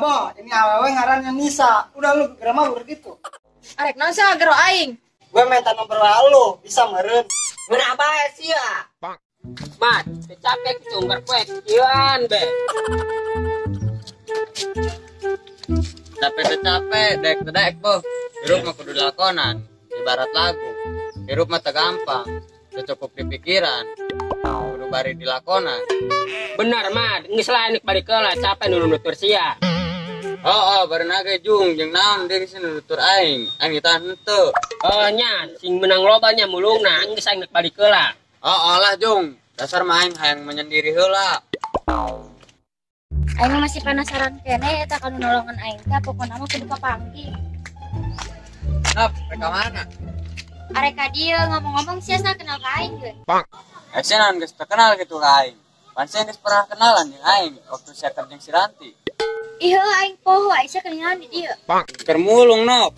Boh, ini awewe ngarannya Nisa. Udah lu geura mah gitu. Arek naon sih ngagero aing? Gue minta nomor WA lu, bisa meureun. Ngeunah bae sia. Mat, capek gitu unggar poe kieuan be. Capek teh capek, daek teh daek boh. Hirup mah kudu dilakonan, ibarat lagu. Hirup mah teu gampang, teu cukup di pikiran, kudu bari dilakonan. Bener mah, geus lah nek balik heula capek nu nutur sia. Oh, bareuna ge jung jeung naon deui geus nutur aing, aing ditahan henteu. Oh nya, sing menang loba nya mulungna, geus aing nek balik heula. Oh, lah jung, dasar mah aing hayang menyendiri heula. Aing masih penasaran kene eta kanu nolongan aing teh pokona mah kudu papanggih. Nop, rek ka mana? Arek ka dieu ngomong-ngomong sia kenal ka aing geus. Sia naon geus terkenal gitu ka aing. Pan sia geus pernah kenalan jeung aing waktu sia keur jeung si Ranti. Ih, aing poho Aisyah kenalan di dieu. Keur mulung, Nop.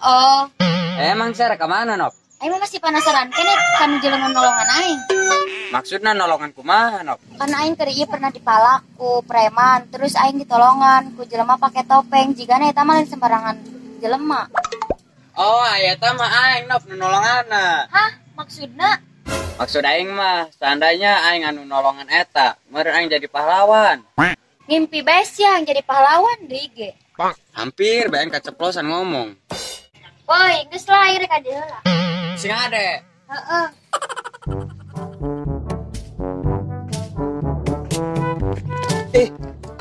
Oh. Emang sia rek ka mana, Nop? Aing masih penasaran kene kanu jelema nolongan aing. Maksudna nolongan kumaha, Nop? Karena aing keur ieu pernah dipalak ku preman, terus aing ditolongan ku jelema pake topeng, jigana eta mah lain sembarangan jelema. Oh, aya eta mah aing, Nop, nu nolonganna. Hah, maksudna? Maksud aing mah, seandainya aing anu nolongan eta, meureun aing jadi pahlawan. Mimpi bae sia yang jadi pahlawan deui ge. Hampir bae aing kaceplosan ngomong. Woi, geus lah aing rek ka dieu heula. Sing ade. Heeh.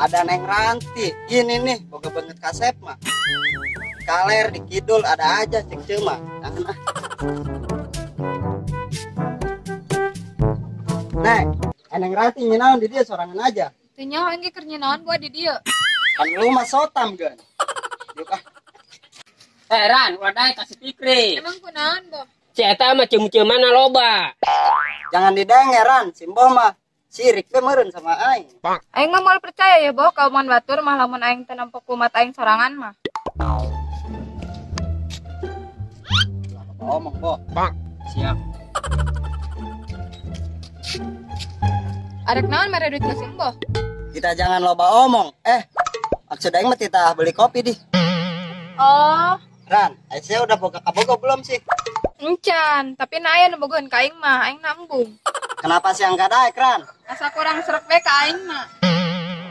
Ada Neng Ranti. Ini nih, boga banget kasep mah. Kaler di kidul ada aja cek cema. Jangan ah. Neng, Neng Ranti nyinaon di dia sorangan aja. Teu nyaho aing ge keur nyinaon gua di dieu. Kan lu mah sotam geun. Yuk ah. Ran, ulah daek ka si Fikri. Emang kunaon, Boh? Si eta mah cium-ciumanna loba. Jangan didenge, Ran, simboh mah sirik we meureun sama aing. Aing mah moal percaya ya, Boh, ka omongan batur mah lamun aing teu nempo kumat aing sorangan mah. Omong, Boh. Siap. Arek naon mere duit ka simboh? Kita jangan loba omong. Maksud aing mah titah beli kopi di. Oh. Ran, Aisyah udah boga kabogo belum sih? Encan, tapi na aya nu bogoheun ka aing mah, aing nambung. Kenapa sih angkat daek, Ran? Asa kurang srek we ka aing mah.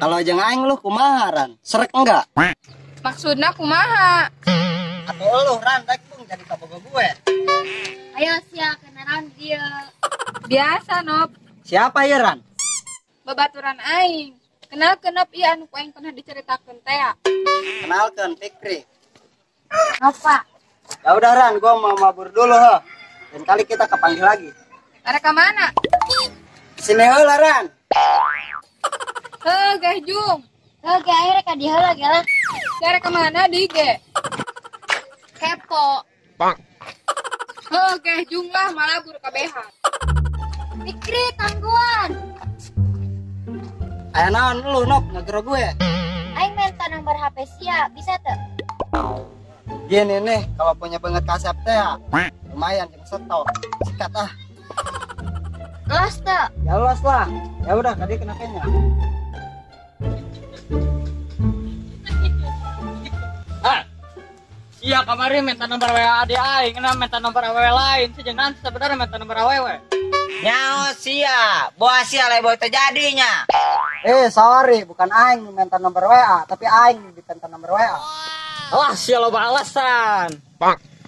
Kalau jeung aing lu kumaha, Ran? Srek enggak? Maksudna kumaha? Atau lu, Ran, daek bung jadi kabogo gue. Ayo sia kenalan dia. Biasa, Nop. Siapa ya, Ran? Babaturan aing. Kenalkeun Nop ieu anu ku aing pernah diceritakeun teh. Kenalkeun Fikri. Nova. Ya udah Ran, gua mau mabur dulu ho. Dan kali kita kepanggil lagi. Arek ka mana? Sini heula Ran. Heuh, geh jung. Heuh, ge aing rek ka dieu heula ge lah. Arek ka mana deui ge? Kepo. Heuh, geh jung lah malabur kabehan. Fikri tangguan. Aya naon lu Nop ngagero gue? Aing minta nomor HP sia, bisa teu? Gini nih, kalau punya banget kasep teh ya, lumayan jeung setok. Sikat ah. Los teu? Ya los lah. Ya udah, tadi kenapanya? Ah. Sia kamari minta nomor WA di aing, kenapa minta nomor WA lain? Si jeung nanti sebenarnya minta nomor WA. Nyaho sia, boa sia leboy terjadinya. Sorry, bukan aing minta nomor WA, tapi aing dipinta nomor WA. Wah, sia loba alasan.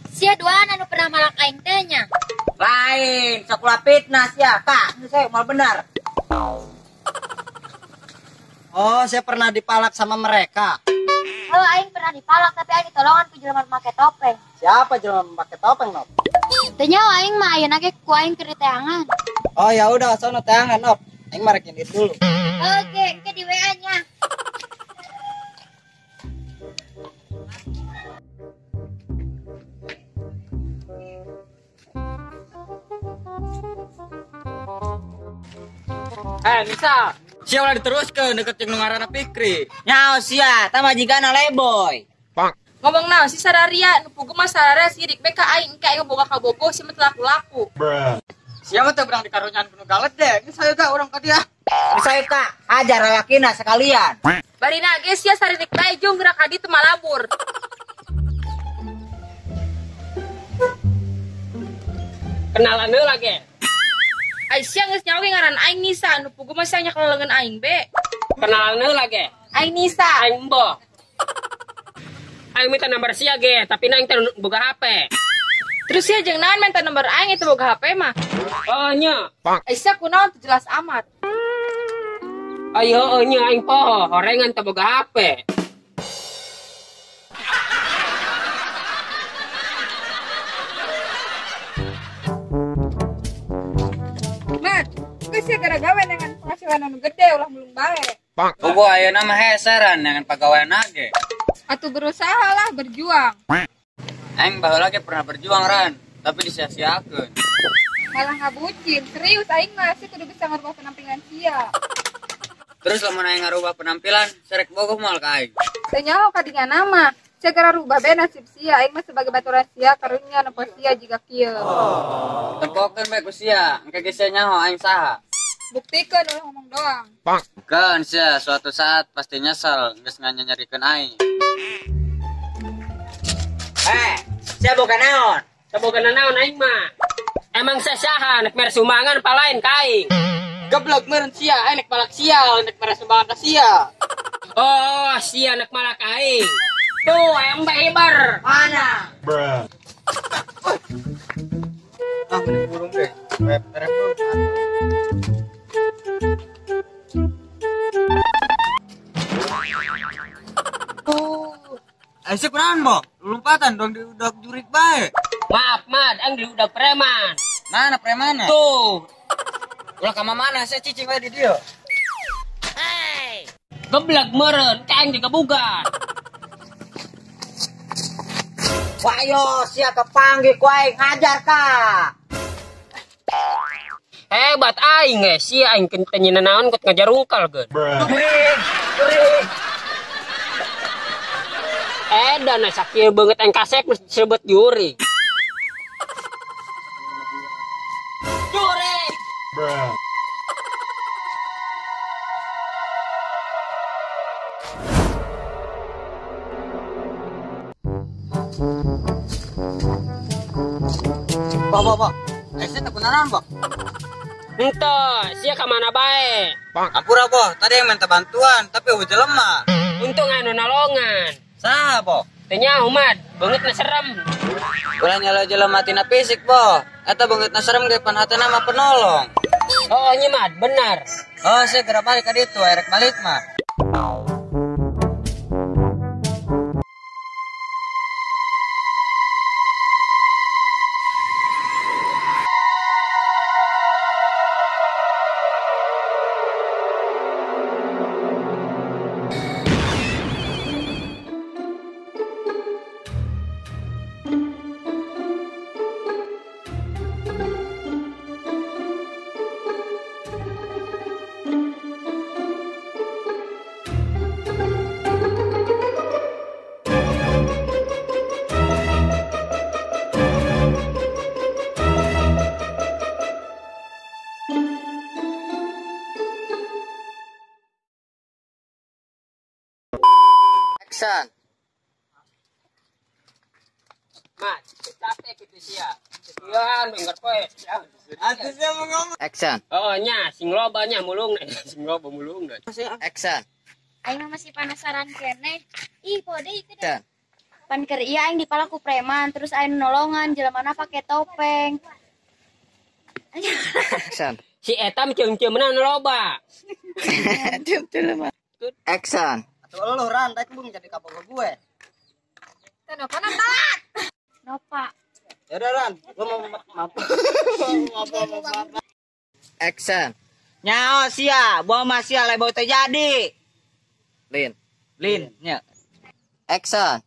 Sia duaan anu pernah malak aing teh nya. Lain, sekolah fitnah sia, Kak. Ini saya mal benar. Oh, saya pernah dipalak sama mereka. Oh, aing pernah dipalak tapi aing ditolongan ku jelema make topeng. Siapa jelema make topeng, Nop? Teu nyaho aing mah ayeuna ge ku aing keur diteangan. Oh, ya udah sono teangan, Nop. Aing mah rek indit dulu. Oke, engke di WA nya. Nisa, sia ulah diteruskeun deket jeung nu ngaranna Fikri. Nyaho sia, tah majigana leboy. Ngomong naon si sararia, nu puguh mah sararia sirik bae ka aing, engke aing boga kabogoh si mah teu laku-laku. Sia mah teu berang dikarunyaan ku nu galedek, geus hayu ga urang ka dia. Bisa ka ajar lalakina sekalian. Barina ge sia saririk bae jung gerak ka ditu malabur. Kenalan heula ge. Ai sia geus nyaho ge ngaran aing Nisa, nu puguh mah sia nyekel leungeun aing be. Kenalan heula ge. Aing Nisa. Aing emboh. Aing minta nomor sia ge, tapi aing teh boga HP. Terus sia jeung naon minta nomor aing itu boga HP mah? Oh nya. Ai sia kunaon teu jelas amat. Ayo heueuh nya aing poho, horengan teu boga HP. Mat, geus sia gara gawe dengan penghasilan anu gede ulah mulung bae. Puguh ayeuna mah heseran dengan pagawean ge. Atuh berusaha lah berjuang. Aing baheula ge pernah berjuang Ran, tapi disia-siakeun. Malah ngabucin, serius aing mah sih kudu bisa ngarubah penampilan sia. Terus lamun aing ngarubah penampilan, serek bogoh moal ka aing. Teu nyaho kadinya nama, sia gara rubah bae nasib sia, aing mah sebagai baturan sia karunya nempo sia jiga kieu. Tempokeun bae ku sia, engke ge sia nyaho aing saha. Buktikeun ulah ngomong doang. Keun sia suatu saat pasti nyesel geus nganyanyarikeun aing. Sia boga naon? Sia boga naon aing mah. Emang sia saha nek mere sumbangan palain ka aing. Geblek meureun sia, aing nek malak sia, nek mere sumbangan ka sia. Oh, sia nek malak aing. Tuh, ayam bae hibar. Mana? Bruh. Ah, mending burung deh. Web repot. Aisyah kunaon, Bo? Lompatan dong di udak jurik bae. Maaf, Mad, aing di udak preman. Mana premana? Tuh. Ulah ka mana saya cicing bae di dieu. Hey. Geblek meureun, ka aing digebugan. Wayo, sia kepanggih ku aing ngajar ka. Hebat aing ge, sia aing teu nyieun naon kot ngajarungkal geun. Jurik, jurik. Edan sakieu beungeut aing kasep geus disebut jurig. Jurig. Bruh. Bo, bo, bo. Aisyah teu kunaon, Bo? Henteu, sia ka mana bae? Ampura, Bo. Tadi yang minta bantuan, tapi eueuh jelema. Untung anu nolongan. Saha, Bo? Teu nyaho, Mad. Beungeutna serem. Ulah nyala jelema tina fisik, Bo. Eta beungeutna serem ge pan hatena mah penolong. Oh, nya Mad, bener. Oh, sia geura balik ka ditu, erek balik mah. Action. Mat, capek gitu sia. Sekian minggu poe. Atuh sia mau ngomong. Action. Oh nya, sing loba nya mulung. Sing loba mulung. Action. Aing mah masih penasaran keneh. Ih, pode ieu Action. Pan keur ieu aing dipalak ku preman, terus aing nolongan jelemana pake topeng. Action. Si eta miceum-ceumna nu loba. Action. Atuh lu Ran, tadi bung jadi kabogoh gue. Teh nopa telat. Nopa. Ya udah Ran, gua mau maaf. Maaf. Action. Nyaho sia, bawa mah sia leboy teu jadi. Lin. Lin, nya. Action.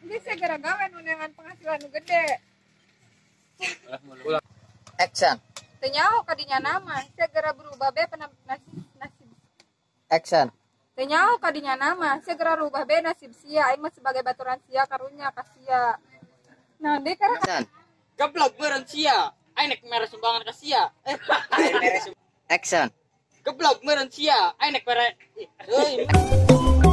Geus sia gara gawe nu neangan penghasilan nu gede. Action. Teu nyaho kadinya nama, sia geura berubah be nasib. Action. Teu nyaho kadinya nama, sia geura rubah be nasib sia, aing mah sebagai baturan sia karunya ka sia. Nah, deui karek. Action. Geblok meureun sia. Aing nek mere sumbangan ka sia. Eh, aing mere Action. geblok meureun sia. Aing nek mere. Euy.